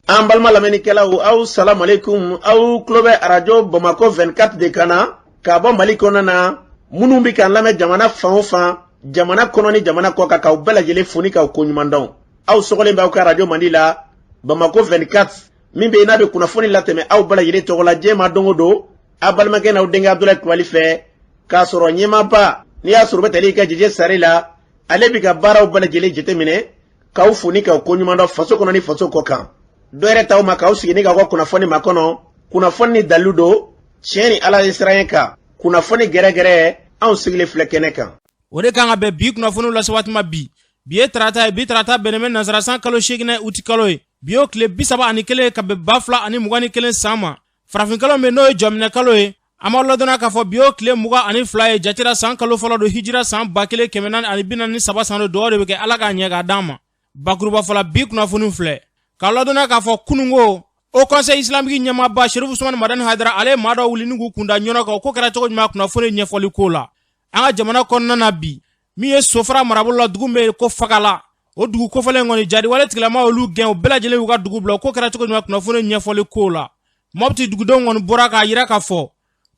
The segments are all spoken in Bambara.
An balima lamɛnnikɛlaw, aw salamualeykum. Aw tulo bɛ Arajo Bamakɔ 24 de kan na k'a bɔ Mali kɔnɔna na. Minnu bɛ k'an lamɛn jamana fan o fan, jamana kɔnɔ ni jamana kɔ kan, k'aw bɛɛ lajɛlen fo ni k'aw koɲuman dɔn. Aw sɔgɔlen bɛ aw ka arajo mandi la, Bamakɔ 24, min bɛ yen n'a bɛ kunnafoni latɛmɛ aw bɛɛ lajɛlen tɔgɔ la diɲɛ ma don o don, aw balimakɛ n'aw denkɛ Abudulayi Kulubali fɛ, k'a sɔrɔ ɲɛmaaba n'i y'a sɔrɔ u bɛ tali kɛ Jeje Sare la, ale bɛ ka baaraw bɛɛ lajɛlen jateminɛ, k'aw fo ni k'aw koɲuman dɔn faso kɔnɔ ni faso kɔ kan. Dɔ yɛrɛ t'aw ma k'aw sigi ni k'aw ka kunnafoni makɔnɔ, kunnafoni ni dalilu don, tiɲɛ ni Ala ye siran kan, kunnafoni gɛrɛgɛrɛ, anw sigilen filɛ kɛnɛ kan. O de kan ka bɛn bi kunnafoniw lase waati ma bi. Bi ye tarata ye, bi tarata bɛnnen bɛ nansarasan kalo 8 uti kalo ye. Bi y'o tile 31 ka bɛn 2021 san ma. Farafinkalo min n'o ye jɔminɛ kalo ye, an b'aw ladɔnniya k'a fɔ bi y'o tile 22 ye jatera san kalo fɔlɔ don, hijira san 1443 san don. Dugawu de bɛ kɛ Ala k'a ɲɛ k'a d'an ma. Bakuruba fɔla, bi kunnafoni filɛ k'aw ladɔnniya k'a fɔ kununko Haut Conseil islamique ɲɛmaaba Serifu Usumani Madani Hayidara, ale ye maa dɔ wuli ni k'u kunda ɲɔnɔ kan. O ko kɛra cogo jumɛn? Kunnafoni ɲɛfɔli ko la an ka jamana kɔnɔna na bi, min ye Sofara marabolo la, dugu min bɛ ko Fagala, o dugu kofɔlen kɔni, jadiwale tigilama olu gɛn, u bɛɛ lajɛlen y'u ka dugu bila. O ko kɛra cogo jumɛn? Kunnafoni ɲɛfɔli ko la, Mɔpti dugudenw kɔni bɔra k'a yira k'a fɔ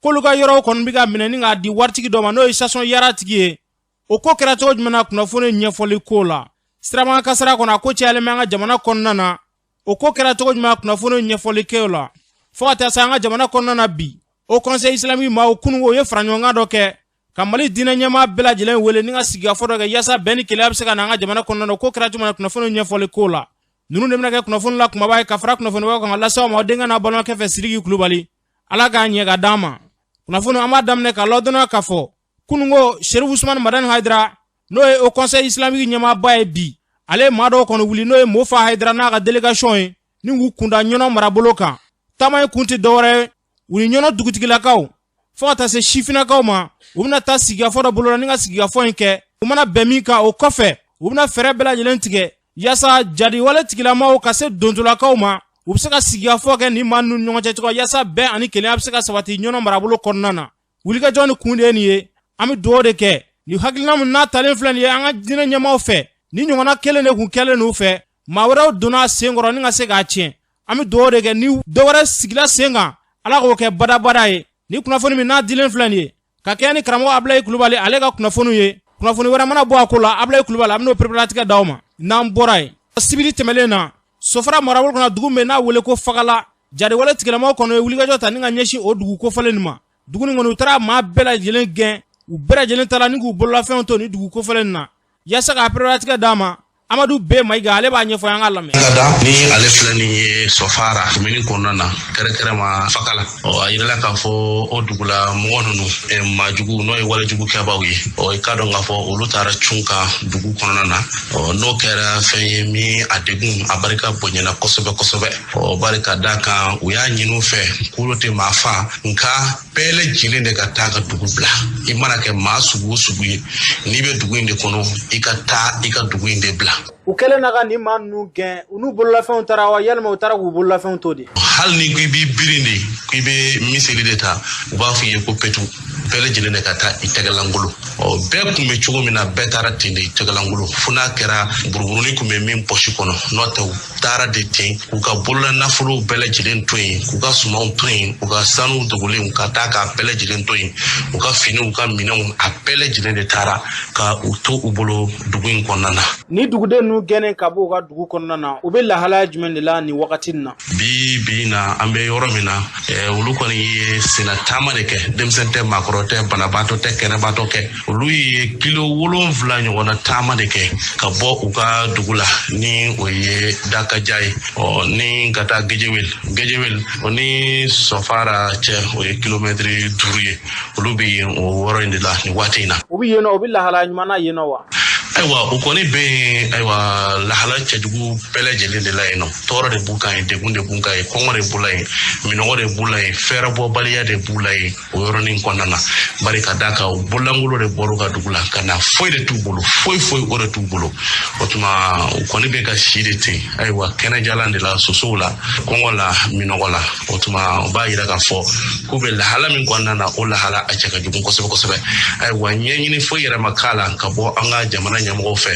k'olu ka yɔrɔw kɔni bɛ ka minɛ ni k'a di waritigi dɔ ma, n'o ye station yara tigi ye. O ko kɛra cogo jumɛn na? Kunnafoni ɲɛfɔli ko la, sirabakan kasara kɔnɔ, a ko cayalen bɛ an ka jamana kɔnɔna na. O ko kɛra cogo jumɛn? Kunnafoni ɲɛfɔli kɛ la, fo ka taa se an ka jamana kɔnɔna na bi, Haut Conseil islamique maaw kununko o ye faraɲɔgɔnkan dɔ kɛ ka Mali diinɛ ɲɛmaa bɛɛ lajɛlen wele ni ka sigikafɔ dɔ kɛ yaasa bɛn ni kelenya bɛ se ka na an ka jamana kɔnɔna na. O ko kɛra cogo min na? Kunnafoni ɲɛfɔli ko la, ninnu de bɛna kɛ kunnafoni la kumaba ye ka fara kunnafoni wɛrɛw kan ka lase aw ma aw denkɛ n'a balimakɛ fɛ, Sidiki Kulubali. Ala k'a ɲɛ ka d'an ma. Kunnafoni, an b'a daminɛ ka ladɔnniya k'a fɔ kununko Serifu Usumani Madani Hayidara, n'o ye Haut Conseil islamique ɲɛmaaba ye bi, ale ye maa dɔw kɔni wuli, n'o ye Mofa Hayidara n'a ka délégation ye, ni k'u kunda ɲɔnɔ marabolo kan. Taama in kun tɛ dɔwɛrɛ ye, u ni ɲɔnɔ dugutigilakaw fo ka taa se sifinnakaw ma, u bɛna taa sigikafɔ dɔ boloda ni ka sigikafɔ in kɛ. U mana bɛn min kan, o kɔfɛ u bɛna fɛɛrɛ bɛɛ lajɛlen tigɛ yaasa jadiwale tigilamaw ka se dontolakaw ma, u bɛ se ka sigikafɔ kɛ nin maa ninnu ɲɔgɔn cɛ cogo yaasa bɛn ani kelenya bɛ se ka sabati ɲɔnɔ marabolo kɔnɔna na. Wulikajɔ ni kun de ye nin ye. An bɛ dugawu de kɛ nin hakilina min n'a talen filɛ nin ye an ka diinɛ ɲɛmaaw fɛ, ni ɲɔgɔnna kelen de kun kɛlen n'u fɛ, maa wɛrɛw donna a sen kɔrɔ ni ka se k'a tiɲɛ. An bɛ dugawu de kɛ ni dɔ wɛrɛ sigila sen kan, Ala k'o kɛ badabada ye. Ni kunnafoni min n'a dilen filɛ nin ye ka kɛɲɛ ni karamɔgɔ Abulayi Kulubali ale ka kunnafoniw ye, kunnafoni wɛrɛ mana bɔ a ko la, Abulayi Kulubali a bɛn'o pereperelatigɛ d'aw ma. N'an bɔra yen, sibiri tɛmɛlen na, Sofara marabolo kɔnɔ, dugu min n'a wele ko Fagala, jadiwale tigilamaw kɔni ye wulikajɔ ta ni ka ɲɛsin o dugu kofɔlen nin ma. Dugu nin kɔni, u taara maa bɛɛ lajɛlen gɛn, u bɛɛ lajɛlen taara ni k'u bololafɛnw to ni dugu kofɔlen nin na. Yaasa k'a pereperelatigɛ d'a ma, Amadu B Mayiga, ale b'a ɲɛfɔ, an k'a lamɛn. Ka da ni ale filɛ nin ye Sɔfara komini kɔnɔna na, kɛrɛnkɛrɛnma Fakala, ɔ a yirala k'a fɔ o dugula mɔgɔ ninnu, maajugu, n'o ye walejugu kɛbaaw ye, ɔ i k'a dɔn k'a fɔ olu taara cun kan dugu kɔnɔna na. Ɔ n'o kɛra fɛn ye min a degun a barika bonyana kosɛbɛ kosɛbɛ. Ɔ bari ka da kan, u y'a ɲini u fɛ k'olu tɛ maa fa, nka bɛɛ lajɛlen de ka taa ka dugu bila. I mana kɛ maa sugu o sugu ye, n'i bɛ dugu in de kɔnɔ, i ka taa i ka dugu in de bila. U kɛlen na ka nin maa ninnu gɛn, u n'u bololafɛnw taara wa, yalima u taara k'u bololafɛnw to de? Hali ni ko i b'i birin de, ko i bɛ miseli de ta, u b'a fɔ i ye ko petu, bɛɛ lajɛlen de ka taa i tɛgɛlankolo. Ɔ bɛɛ kun bɛ cogo min na, bɛɛ taara ten de, i tɛgɛlankolo, fo n'a kɛra buruburunin kun bɛ min pɔsi kɔnɔ. N'o tɛ, u taara de ten k'u ka bolola nafolow bɛɛ lajɛlen to yen, k'u ka sumanw to yen, k'u ka sanuw dogolenw ka taa k'a bɛɛ lajɛlen to yen, u ka finiw, u ka minɛnw, a bɛɛ lajɛlen de taara ka u to u bolo dugu in kɔnɔna na. Ni duguden ninnu gɛnnen ka bɔ u ka dugu kɔnɔna na, u bɛ lahalaya jumɛn de la nin wagati in na? Bi bi in na, an bɛ yɔrɔ min na, olu kɔni ye senna taama de kɛ. Denmisɛn tɛ, maakɔrɔ tɛ, banabaatɔ tɛ, kɛnɛbaatɔ kɛ, olu ye kilo 7 ɲɔgɔnna taama de kɛ ka bɔ u ka dugu la, ni o ye Dakaja ye, ɔ ni ka taa Gejewel. Gejewel o ni Sɔfara cɛ, o ye kilomɛtiri 5 ye. Olu bɛ yen o yɔrɔ in de la nin waati in na. U bɛ yen nɔ, u bɛ lahalaya ɲuman na yen nɔ wa? Ayiwa, u kɔni bɛ yen, ayiwa, lahala cɛjugu bɛɛ lajɛlen de la yen nɔ. Tɔɔrɔ de b'u kan yen, degun de b'u kan yen, kɔngɔ de b'u la yen, minɔgɔ de b'u la yen, fɛɛrɛbɔbaliya de b'u la yen o yɔrɔnin kɔnɔna na. Bari ka d'a kan, u bololankolon de bɔr'u ka dugu la ka na, foyi de t'u bolo, foyi foyi o de t'u bolo. O tuma u kɔni bɛ ka si de ten, ayiwa, kɛnɛjalan de la, sosow la, kɔngɔ la, minɔgɔ la. O tuma o b'a yira k'a fɔ k'u bɛ lahala min kɔnɔna na, o lahala a cɛ ka jugu kosɛbɛ kosɛbɛ. Ayiwa, ɲɛɲini foyi yɛrɛ ma k'a la ka bɔ an ka jamana ɲɛmɔgɔw fɛ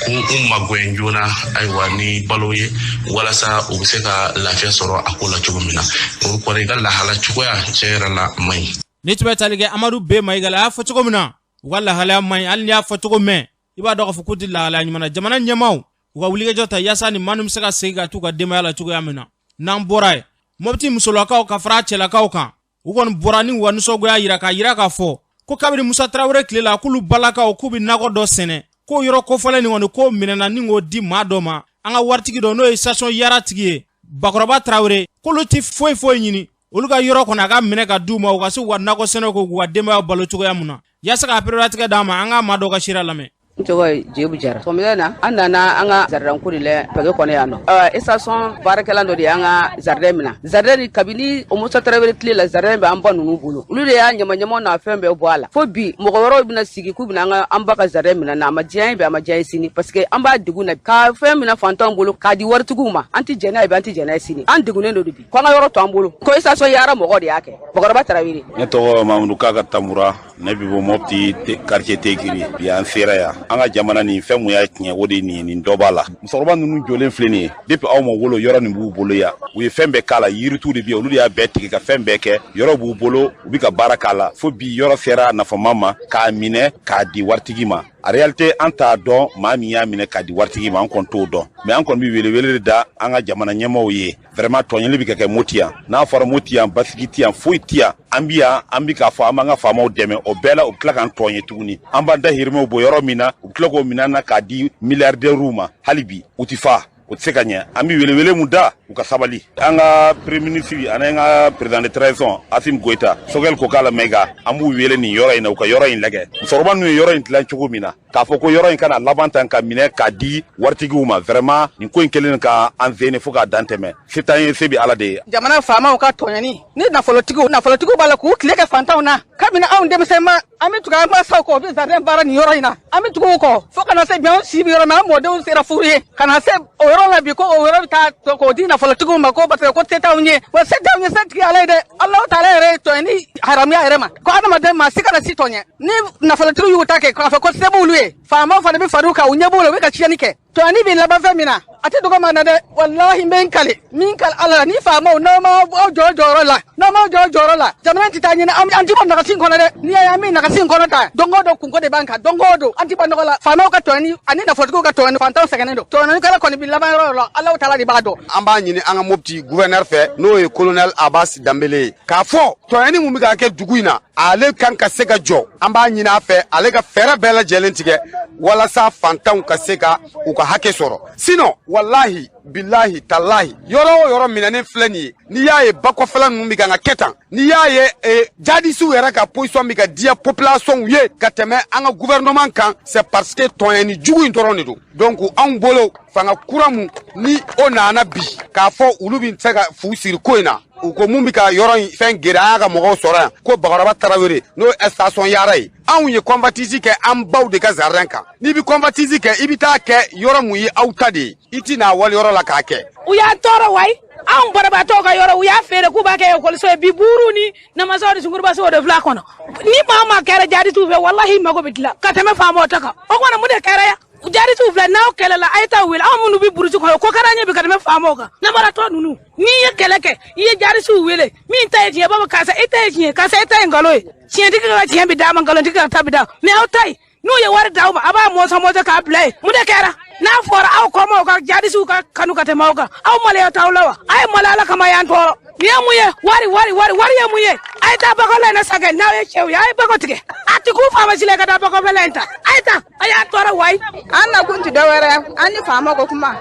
k'u u magɛn joona, ayiwa, ni balo ye, walasa u bɛ se ka lafiya sɔrɔ a ko la cogo min na. O kɔrɔ i ka lahala cogoya tiɲɛ yɛrɛ la man ɲi. Ni tun bɛ tali kɛ Amadu B Mayiga la, a y'a fɔ cogo min na, u ka lahalaya man ɲi. Hali n'i y'a fɔ cogo mɛn, i b'a dɔn k'a fɔ k'u tɛ lahalaya ɲuman na. Jamana ɲɛmaaw, u ka wulikajɔ ta yaasa ni maa ninnu bɛ se ka segin ka t'u ka denbaya la cogoya min na. N'an bɔra yen, Mɔpiti musolakaw ka fara cɛlakaw kan, u kɔni bɔra ni u ka nisɔngoya yira k'a yira k'a fɔ ko kabini Musa Tarawele tile la, k'olu balakaw k'u bɛ nakɔ dɔ sɛnɛ, k'o yɔrɔ kofɔlen nin kɔni k'o minɛna ni k'o di maa dɔ ma, an ka waritigi dɔ, n'o ye station Yara tigi ye, Bakɔrɔba Tarawele. K'olu ti foyi foyi ɲini, olu ka yɔrɔ kɔni a ka minɛ ka d'u ma, u ka se k'u ka nakɔ sɛnɛ k'u ka denbaya balo cogoya mun na. Yaasa k'a pereperelatigɛ d'an ma, an ka maa dɔw ka sira lamɛn. N tɔgɔ ye Jebu Jara. Sɔgɔmada na, an nana an ka jardin ko de la paquet kɔnɔ yan nɔ. Station baarakɛla dɔ de y'an ka jardin minɛ. Jardin nin, kabini o Musa Tarawele tile la, jardin bɛ an ba ninnu bolo. Olu de y'a ɲamaɲamaw n'a fɛn bɛɛ bɔ a la. Fo bi, mɔgɔ wɛrɛw bɛna sigi k'u bɛna an ka an ba ka jardin minɛ na. A ma diya an ye bi, a ma diya an ye sini, parce que an b'a degun na ka fɛn minɛ fantanw bolo k'a di waritigiw ma. An tɛ jɛn n'a ye bi, an tɛ jɛn n'a ye sini. An degunnen don bi ko an ka yɔrɔ to an bolo, ko station Yara mɔgɔ de y'a kɛ, Bakɔrɔba Tarawele. Ne tɔgɔ Mamudu Kaka Tamura. Ne bi bɔ Mɔpti, quartier Tekiri. Bi an sera yan. An ka jamana nin, fɛn mun y'a tiɲɛ, o de ye nin ye. Nin dɔ b'a la. Musokɔrɔba ninnu jɔlen filɛ nin ye, depuis aw ma wolo, yɔrɔ nin b'u bolo yan. U ye fɛn bɛɛ k'a la. Yiritu de bɛ yen, olu de y'a bɛɛ tigɛ ka fɛn bɛɛ kɛ. Yɔrɔ b'u bolo, u bɛ ka baara k'a la. Fo bi, yɔrɔ sera nafama ma k'a minɛ k'a di waritigi ma. En réalité, an t'a dɔn maa min y'a minɛ k'a di waritigi ma, an kɔni t'o dɔn. Mais an kɔni bɛ welewele de da an ka jamana ɲɛmaaw ye. Vraiment, tɔɲɔli bɛ ka kɛ Moti yan. N'a fɔra Moti yan, basigi ti yan, foyi ti yan. An bi yan, an bi k'a fɔ an b'an ka faamaw dɛmɛ, o bɛɛ la u bɛ tila k'an tɔɲɛ tuguni. An b'an dahirimɛw bɔ yɔrɔ min na, u bɛ tila k'o minɛ an na k'a di milliardaires ma. Hali bi u ti fa, o tɛ se ka ɲɛ. An bɛ welewele mun da, u ka sabali. An ka premier ministre ani an ka président de transition Assimi Goïta, Choguel Kokalla Maïga, an b'u wele nin yɔrɔ in na, u ka yɔrɔ in lajɛ. Musokɔrɔba ninnu ye yɔrɔ in dilan cogo min na, k'a fɔ ko yɔrɔ in kana laban tan ka minɛ k'a di waritigiw ma, vraiment, nin ko in kɛlen ka an gêner fo k'a dan tɛmɛ. Se t'an ye, se bɛ Ala de ye. Jamana faamaw ka tɔɲɔni ni nafolotigiw, nafolotigiw b'a la k'u tile kɛ fantanw na. Kabini anw denmisɛnma, an bɛ tugu an masaw kɔ, u bɛ jardin baara nin yɔrɔ in na, an bɛ tugu u kɔ fo ka na se bi, anw si bɛ yɔrɔ min, an mɔdenw sera furu ye, ka na se o yɔrɔ la bi, ko o yɔrɔ bɛ taa k'o di nafolotigiw ma, ko parce que ko se t'anw ye. Wa se t'anw ye, se tigi Ala ye dɛ. Alahu taala yɛrɛ ye tɔɲɔni haramuya yɛrɛ ma, ko adamaden maa si kana si tɔɲɛ. Ni nafolotigiw y'u ta kɛ k'a fɔ ko se b'olu ye, faamaw fana bɛ far'u kan, u ɲɛ b'u la, u bɛ ka tiɲɛni kɛ. Tɔɲɔni bɛ laban fɛn min na, a tɛ dogo maa na dɛ. Walahi, n bɛ n kale min kale Ala la, ni faamaw n'aw ma aw jɔ jɔyɔrɔ la, n'aw m'aw jɔ jɔyɔrɔ la, jamana tɛ taa ɲɛ. An ti bɔ nagasi in kɔnɔ dɛ. N'i y'a ye an bɛ nagasi in kɔnɔ ta, don o don kunko de b'an kan, don o don an ti bɔ nɔgɔ la. Faamaw ka tɔɲɔni ani nafolotigiw ka tɔɲɔni, fantanw sɛgɛnnen don. Tɔɲɔnikɛla kɔni bɛ laban yɔrɔ o yɔrɔ, Alahu taala de b'a dɔn. An b'a ɲini an ka Mopti gouverneur fɛ, n'o ye colonel Abbas Danbele ye, k'a fɔ tɔɲɔni mun bɛ ka kɛ dugu in na, ale kan ka se ka jɔ. An b'a ɲini a fɛ, ale ka fɛɛrɛ bɛɛ lajɛlen tigɛ walasa fantanw ka se ka u ka hakɛ sɔrɔ. Sinon, walahi, bilahi, talahi, yɔrɔ o yɔrɔ minɛnen filɛ nin ye, n'i y'a ye bakɔfɛla ninnu bɛ kan ka kɛ tan, n'i y'a ye jadisiw yɛrɛ ka position bɛ ka diya population ye ka tɛmɛ an ka gouvernement kan, c'est parce que tɔɲɛni jugu in dɔrɔn de don. Donc anw bolo, fanga kura mun ni o nana bi, k'a fɔ olu bɛ se ka fu siri ko in na, u ko mun bɛ ka yɔrɔ in fɛn gere, an y'a ka mɔgɔw sɔrɔ yan, ko Bakɔrɔba Tarawele, n'o ye station Yara ye. Anw ye convoitise kɛ an baw de ka jardin kan. N'i bɛ convoitise kɛ, i bɛ taa kɛ yɔrɔ mun ye aw ta de ye, i ti n'a wali yɔrɔ la k'a kɛ. U y'a tɔɔrɔ wayi. Anw banabaatɔw ka yɔrɔ, u y'a feere k'u b'a kɛ ekɔliso ye. Bi, buuru ni namasaw ni sunkurubasow de filɛ a kɔnɔ. Ni maa o maa kɛra jadisiw fɛ, walahi, mago bɛ dilan ka tɛmɛ faamaw ta kan. O kumana, mun de kɛra yan? Jadisiw filɛ, n'aw kɛlɛla, a ye taa wele. Anw minnu bɛ burusi kɔnɔ, ko kɛra an ye bi ka tɛmɛ faamaw kan. Namaratɔ ninnu, n'i ye kɛlɛ kɛ, i ye jadisiw wele, min ta ye tiɲɛ, b'a fɔ karisa e ta ye tiɲɛ, karisa e ta ye nkalon ye. Tiɲɛtigi ka tiɲɛ bɛ d'a ma, nkalontigi ka ta bɛ d'a ma. Mais aw ta ye, n'u ye wari d'aw ma, a b'a mɔsɔn mɔsɔn k'a bila yen. Mun de kɛra? N'a fɔra aw kɔmaw ka jadisiw ka kanu ka tɛmɛ aw kan, aw maloya t'aw la wa? A ye maloya Ala kama, y'an tɔɔrɔ. Nin ye mun ye? Wari, wari, wari, wari ye mun ye? A ye taa bakɔla in na sa kɛ, n'aw ye cɛw ye, a ye bakɔ tigɛ. A ti k'u faama si la ka taa bakɔfɛla in ta. A ye taa, a y'an tɔɔrɔ wayi. An na kun ti dɔwɛrɛ, an ni faamaw ko kuma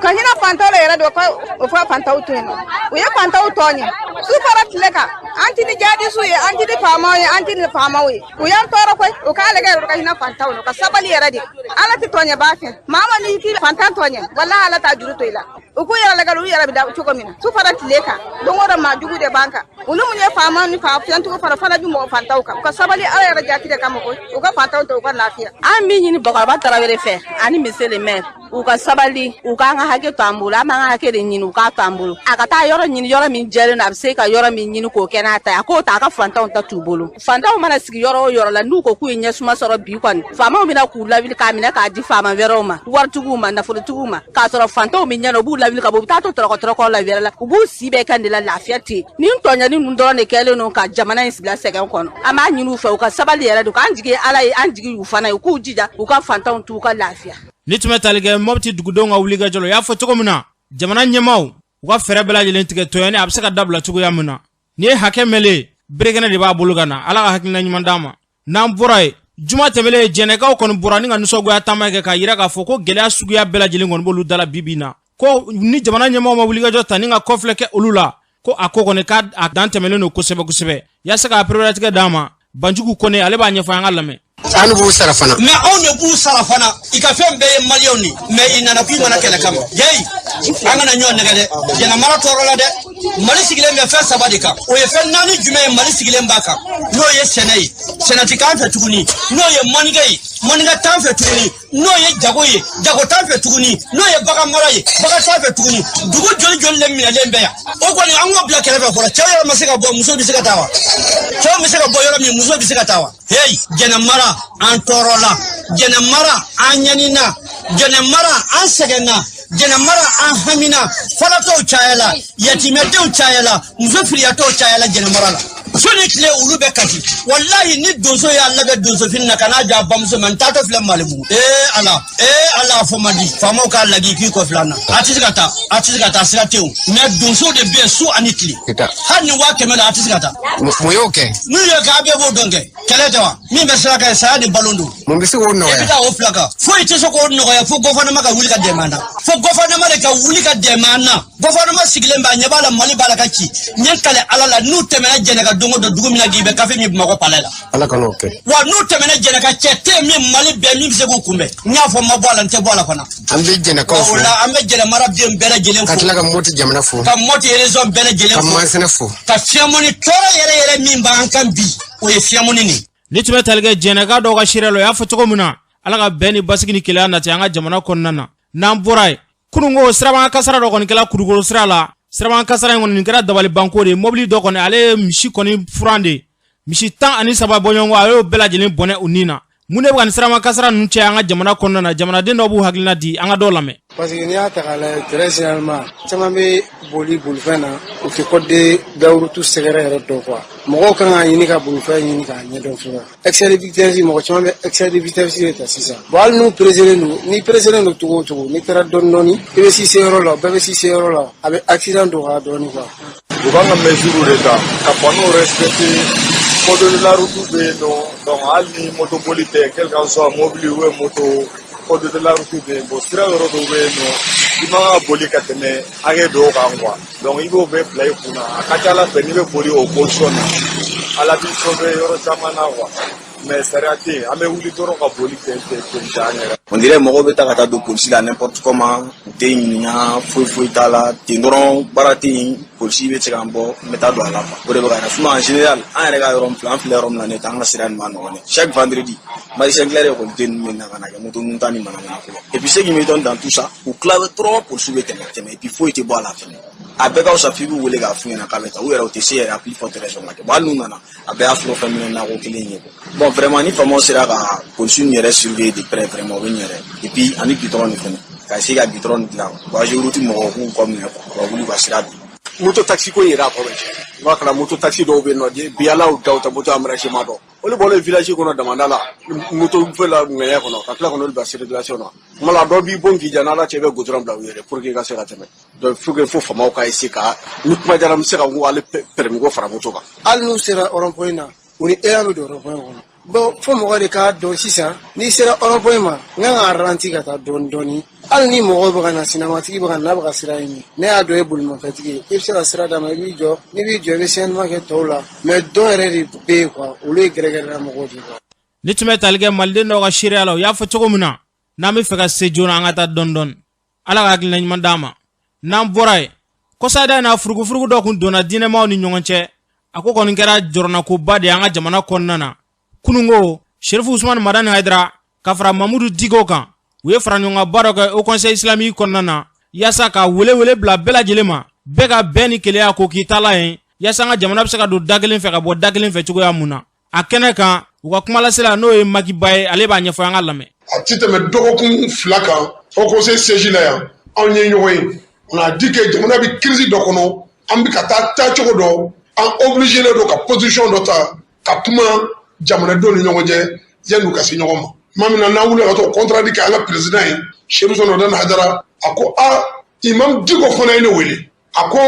ka hinɛ fantanw la yɛrɛ de, ka o fɔ fantanw to yen nɔ. U ye fantanw tɔɲɛ su fara tile kan. An ti ni jadisiw ye, an ti ni faamaw ye, an ti ni faamaw ye. U y'an tɔɔrɔ koyi. U k'a lajɛ yɛrɛ, ka hinɛ fantanw la, u ka sabali yɛrɛ de. Ala tɛ tɔɲɛ b'a fɛ maa ma. N'i ti fantan tɔɲɛ, walahi, Ala t'a juru to i la. U k'u yɛrɛ lajɛ, u yɛrɛ bɛ da cogo min na, su fara tile kan, don o don maa jugu de b'an kan. Olu mun ye faama ni fɛntigiw fana bi mɔgɔ fantanw kan. U ka sabali Ala yɛrɛ jati de kama koyi. U ka fantanw to, u ka lafiya. An min ɲini Bakɔrɔba Tarawele fɛ ani monsieur le maire, u ka sabali, u k'an ka hakɛ to an bolo. An b'an ka hakɛ de ɲini, u k'a to an bolo. A ka taa yɔrɔ ɲini, yɔrɔ min jɛlen don, a bɛ se ka yɔrɔ min ɲini k'o kɛ n'a ta ye, a k'o ta, a ka fantanw ta t'u bolo. Fantanw mana sigi yɔrɔ o yɔrɔ la, n'u ko k'u ye ɲɛsuma sɔrɔ bi kɔni, faamaw bɛna k'u lawuli k'a minɛ k'a di faama wɛrɛw ma, waritigiw ma, nafolotigiw ma, k'a sɔrɔ fantanw bɛ ɲɛ na, u b'u lawuli ka bɔ, u bɛ taa to tɔrɔkɔ tɔrɔkɔ la wɛrɛ la, u b'u si bɛɛ kɛ nin de la, lafiya tɛ yen. Nin tɔɲɔni ninnu dɔrɔn de kɛlen don ka jamana in bila sɛgɛn kɔnɔ. An b'a ɲini u fɛ, u ka sabali yɛrɛ de, k'an jigi ye Ala ye, an jigi y'u fana ye, u k'u jija u ka fantanw t'u ka lafiya. Ni tun bɛ tali kɛ Mɔpti dugudenw ka wulikajɔ la, u y'a fɔ cogo min na, jamana ɲɛmaaw u ka fɛɛrɛ bɛɛ lajɛlen tigɛ tɔɲɔni a bɛ se ka dabila cogoya min na. Nin ye hakɛ mɛlen berekɛnɛ de b'a bolo ka na. Ala ka hakilina ɲuman d'an ma. N'an bɔra yen, juma tɛmɛlen Jɛnɛkaw kɔni bɔra ni ka nisɔngoya taama kɛ k'a yira k'a fɔ ko gɛlɛya suguya bɛɛ lajɛlen kɔni b'olu da la bi bi in na, ko ni jamana ɲɛmaaw ma wulikajɔ ta ni ka kɔfilɛ kɛ olu la, ko a ko kɔni k'a a dan tɛmɛlen don kosɛbɛ kosɛbɛ. Yaasa ka pereperelatigɛ d'an ma, Banjugu Kɔnɛ ale b'a ɲɛfɔ, an ka lamɛn. An b'u sara fana. Mais anw de b'u sara fana. I ka fɛn bɛɛ ye maliyɛnw de, mais i nana k'i mana kɛlɛ kama. Yeyi, an kana ɲɔgɔn nɛgɛ dɛ. Jɛnɛ mara tɔɔrɔ la dɛ. Mali sigilen bɛ fɛn saba de kan. O ye fɛn naani jumɛn ye Mali sigilen b'a kan? N'o ye sɛnɛ ye, sɛnɛ ti k'an fɛ tuguni. N'o ye mɔnikɛ ye, mɔnikɛ t'an fɛ tuguni. N'o ye jago ye, jago t'an fɛ tuguni. N'o ye bagan mara ye, bagan t'an fɛ tuguni. Dugu joli joli de minɛlen bɛ yan? O kɔni, an k'o bila kɛrɛfɛ fɔlɔ. Cɛw yɛrɛ ma se ka bɔ, muso bɛ se ka taa wa? Cɛw bɛ se ka bɔ yɔrɔ min, muso bɛ se ka taa wa? Hey, Jɛnɛ mara an tɔɔrɔla, Jɛnɛ mara an ɲanina, Jɛnɛ mara an sɛgɛnna, Jɛnɛ mara an hamina. Falatɔw cayala, yatimɛdenw cayala, muso filiyatɔw cayala Jɛnɛ mara la. Su ni tile olu bɛ kasi. Walahi, ni donso y'a labɛn donsofini na ka n'a jɔ a bamuso ma, n taatɔ filɛ Malibugu. Ee Ala, ee Ala, a fɔ man di. Faamaw k'a lagi k'i kɔ filan na. A tɛ se ka taa, a tɛ se ka taa, sira tɛ yen. Mais donsow de bɛ yen su ani tile. Hali ni 100 000 la, a tɛ se ka taa. Mun y'o kɛ? N'u y'o kɛ, a bɛɛ b'o dɔn kɛ. Kɛlɛ tɛ wa? Min bɛ sira kan, saya ni balo don. Mun bɛ se k'o nɔgɔya? E bɛ taa o fila kan. Foyi tɛ se k'o nɔgɔya fo gouvernement ka wuli ka dɛmɛ an na. Fo gouvernement de ka wuli ka dɛmɛ an na. Gouvernement sigilen bɛ, a ɲɛ b'a la Mali b'a la ka ci. N ye n kale Ala la, n'u tɛmɛna Jɛnɛ kan don o don, dugu min na k'i bɛ kafe min Bamakɔ palais la. Ala kan'o kɛ. Wa n'u tɛmɛna Jɛnɛ kan, cɛ tɛ yen min Mali bɛɛ min bɛ se k'u kunbɛn. N y'a fɔ, n ma bɔ a la, n tɛ bɔ a la fana. An bɛ Jɛnɛkaw fo. O la, an bɛ Jɛnɛ mara den bɛɛ lajɛlen fo. Ka tila ka Moti jamana fo. Ka Moti région bɛɛ lajɛlen fo. Ka Masina fo. Ka fiyamɔni tɔɔrɔ yɛrɛ yɛrɛ min b'an kan bi, o ye fiyamɔni nin. Ni tun bɛ tali kɛ Jɛnɛka dɔw ka seereya la, o y'a fɔ cogo min na, Ala ka bɛn ni basigi ni kelenya nati an ka jamana kɔnɔna na. N'an bɔra yen, kununko sirabakan kasara dɔ kɔni kɛla Kulukoro sira la. Sirabakan kasara in kɔni, nin kɛra dabalibanko de ye. Mobili dɔ kɔni, ale ye misi kɔni furan de, misi 13 bɔɲɔgɔnko, a y'o bɛɛ lajɛlen bɔnɛ u ni na. Mun de bɛ ka nin sirabakan kasara ninnu caya an ka jamana kɔnɔna na? Jamanaden dɔw b'u hakilina di, an ka dɔw lamɛn. Parce que n'i y'a ta k'a lajɛ, très généralement, caman bɛ boli bolifɛn na, u tɛ code de la route sɛgɛrɛ yɛrɛ dɔn quoi. Mɔgɔw kan k'a ɲini ka bolifɛn ɲini k'a ɲɛdɔn fɔlɔ. Excès de vitesse, mɔgɔ caman bɛ excès de vitesse de ta sisan. Bon, hali n'u pereselen don, n'i pereselen don cogo o cogo, n'i taara dɔɔni dɔɔni, i bɛ s'i seyɔrɔ la, bɛɛ bɛ s'i seyɔrɔ la, a bɛ accident dɔgɔya dɔɔni quoi. U kan ka mesure de ta ka panneau respecter, code de la route bɛ yen nɔ. Donc hali ni moto boli tɛ, quel qu'en soit mobili ou moto, code de la route bɛ yen. Bon, sira yɔrɔ dɔw bɛ yen nɔ, i man ka boli ka tɛmɛ hakɛ dɔw kan quoi. Donc i b'o bɛɛ bila i kunna. A ka ca ala fɛ, n'i bɛ boli o position na, Ala b'i sauver yɔrɔ caman na quoi. Mais sariya tɛ yen, an bɛ wuli dɔrɔn ka boli kɛ ten ten an yɛrɛ. On dirait mɔgɔw bɛ taa ka taa don polisi la n'importe comment, u tɛ ɲininka, foyi foyi t'a la ten dɔrɔn. Baara tɛ yen, polisi bɛ se k'an bɔ, n bɛ taa don a la quoi. O de bɛ ka na. Sinon en général, an yɛrɛ ka yɔrɔ min filɛ, an filɛ yɔrɔ min na, ne tɛ an ka sira nin ma nɔgɔn dɛ. Chaque vendredi, Marie Claire ekɔliden ninnu bɛ na ka na kɛ moto ninnu ta ni manamana ko la. Et puis ce qui m'étonne dans tout ça, u tila dɔrɔn, polisiw bɛ tɛmɛ tɛmɛ, et puis foyi tɛ bɔ a la fɛnɛ. A bɛɛ ka fisa f'i b'u wele k'a f'u ɲɛna k'a bɛ taa, u yɛrɛ u tɛ se yɛrɛ, à plus forte raison ka kɛ. Bon, hali n'u nana, a bɛɛ y'a sɔrɔ fɛn minɛ nako kelen ye. Bon, vraiment, ni faamaw sera ka polisiw ninnu yɛrɛ surveiller de près, vraiment o bɛ ɲɛ yɛrɛ. Et puis ani goudron nin fɛnɛ, ka essayer ka goudron nin dilan, wa route mɔgɔw k'u kɔ minɛ quoi, u ka wuli u ka sira bin. Moto taxi ko in yɛrɛ, a kɔ bɛ cɛ. I b'a kala, moto taxi dɔw bɛ yen nɔ bi, Ala y'u da, u ta moto embrayage dɔn. Olu bɔlen village kɔnɔ, damanda la, moto fɛ la ŋɛɲɛ kɔnɔ, ka tila ka n'olu bila circulation na. Kuma la, dɔ b'i bon k'i ja, n'Ala cɛ, i bɛ goudron bila u yɛrɛ pour que i ka se ka tɛmɛ. Donc faut que fo faamaw ka essayer ka, ni kuma diyara, n bɛ se ka n ko hali permis ko fara moto kan. Hali n'u sera rond-point na, u ni eya bɛ don rond-point kɔnɔ. Bon, fo mɔgɔ de k'a dɔn sisan, n'i sera rond-point ma, n kan ka ralenti ka taa dɔɔni dɔɔni. Hali ni mɔgɔw bɛ ka na, sinamatigi bɛ ka na, n'a bɛ ka sira ɲini, ne y'a dɔn e bolimafɛntigi ye, i bɛ se ka sira d'a ma, i b'i jɔ, n'i b'i jɔ, i bɛ signalement kɛ tɔw la. Mais dɔw yɛrɛ de bɛ yen quoi, olu ye gɛrɛgɛrɛla mɔgɔw de ye quoi. Ni tun bɛ tali kɛ maliden dɔw ka seereya la, u y'a fɔ cogo min na, n'an bɛ fɛ ka se joona, an ka taa dɔɔni dɔɔni. Ala ka hakilina ɲuman d'an ma. N'an bɔra yen, kɔsada in na, furugufurugu dɔ kun donna diinɛmaw ni ɲɔgɔn cɛ. A ko kɔni kɛra jɔrɔnakoba de ye an ka jamana kɔnɔna na. Kununko, Serifu Usumani Madani Hayidara ka fara Mamudu Diko kan, u ye faraɲɔgɔnkanba dɔ kɛ Haut Conseil islamique kɔnɔna na, yaasa ka welewele bila bɛɛ lajɛlen ma, bɛɛ ka bɛn ni kelenya ko k'i taala yen, yaasa an ka jamana bɛ se ka don da kelen fɛ ka bɔ da kelen fɛ cogoya mun na. A kɛnɛ kan, u ka kumalasela, n'o ye Makiba ye, ale b'a ɲɛfɔ, an ka lamɛn. A ti tɛmɛ dɔgɔkun 2 kan, Haut Conseil siège la yan, anw ye ɲɔgɔn ye. On a dit que jamana bɛ crise dɔ kɔnɔ, an bɛ ka taa taacogo dɔ, an obligé don ka position dɔ ta ka kuma jamanadenw ni ɲɔgɔn cɛ yanni u ka se ɲɔgɔn ma. Tuma min na n'an wulila ka t'o compte rendu kɛ an ka président ye, Chérif Ousmane Madani Haidara, a ko a Imam Dicko fana ye ne wele, a ko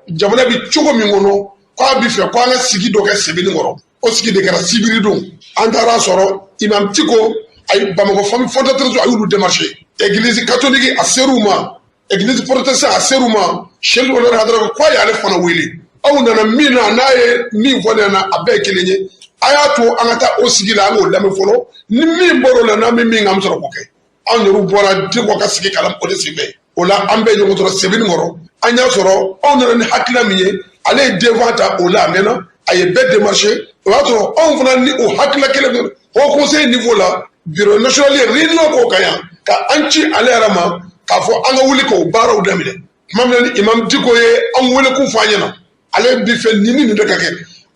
jamana bɛ cogo min kɔnɔ, k'a bɛ fɛ ko an ka sigi dɔ kɛ Sebenikɔrɔ. O sigi de kɛra sibiri don. An taara sɔrɔ Imam Dicko a ye Bamakɔ famille fondatrice, a y'olu démarché, église catholique a ser'u ma, église protestant a ser'u ma. Chérif Ousmane Haidara ko k'a y'ale fana wele, aw nana min na, n'a ye min fɔ ne ɲɛna, a bɛɛ ye kelen ye. A y'a to an ka taa o sigi la, an k'o lamɛn fɔlɔ, ni min bɔr'o la, n'an bɛ min kɛ, an bɛ sɔrɔ k'o kɛ. Anw yɛrɛw bɔra Dicko ka sigi kalan o de senfɛ. O la an bɛɛ ɲɔgɔn sɔrɔ Sebenikɔrɔ. An y'a sɔrɔ anw nana ni hakilina min ye, ale ye devant ta o la, a mɛnna, a ye bɛɛ démarché. O y'a sɔrɔ anw fana ni o hakilina kelen bɛ Haut Conseil niveau la, bureau national ye réunion k'o kan yan, ka an ci ale yɛrɛ ma k'a fɔ an ka wuli k'o baaraw daminɛ. Tuma min na ni Imam Dicko ye an wele k'u fɔ an ɲɛna, ale bi fɛ nin ni nin de ka kɛ,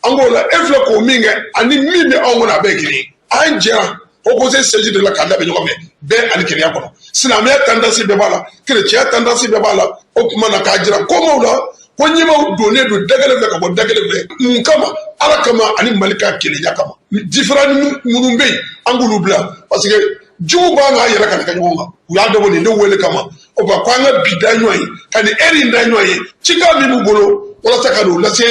an k'o la e filɛ k'o min kɛ ani min bɛ anw kɔnɔ, a bɛɛ ye kelen ye. An jɛra Haut Conseil siège de la k'a labɛn ɲɔgɔn fɛ, bɛɛ ani kelenya kɔnɔ. Silamɛya tendance bɛɛ b'a la, kerecɛnya tendance bɛɛ b'a la. O tuma na k'a jira komaw la ko ɲɛmaw donnen don da kelen fɛ ka bɔ da kelen fɛ. Mun kama? Ala kama ani Mali ka kelenya kama. Différend minnu bɛ yen, an k'olu bila, parce que jugu b'an k'an yɛrɛ ka kɛ ɲɔgɔn kan. U y'a dabɔ nin de wele kama. O ba ko an ka bi da ɲɔgɔn ye, ka nin eri in da ɲɔgɔn ye, cikan min b'u bolo walasa ka n'o lase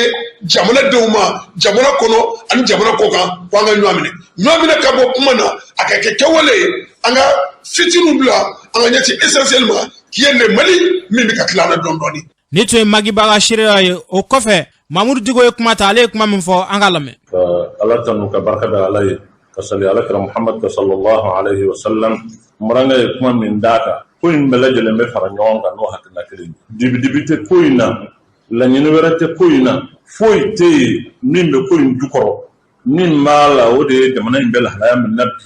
jamanadenw ma, jamana kɔnɔ ani jamana kɔ kan, ko an ka ɲɔgɔn minɛ, ɲɔgɔn minɛ ka bɔ kuma na, a ka kɛ kɛwale ye. An ka fitininw bila, an ka ɲɛsin essentiel ma, qui est le Mali min bɛ ka tila an na dɔɔni dɔɔni. Ni tun ye Magiba ka seereya ye. O kɔfɛ, Mamudu Dicko ye kuma ta. Ale ye kuma min fɔ, an ka lamɛn. Ka Ala tanu, ka barika da Ala ye, ka sali Ala kira Muhammad ka sallallahu alaihi wa sallam. N burankɛ ye kuma min d'a kan, ko in bɛɛ lajɛlen bɛ fara ɲɔgɔn kan n'o hakilina kelen ye. Dibidibi tɛ ko in na, laɲini wɛrɛ tɛ ko in na, foyi tɛ yen min bɛ ko in jukɔrɔ. Min b'a la, o de ye jamana in bɛ lahalaya min na bi,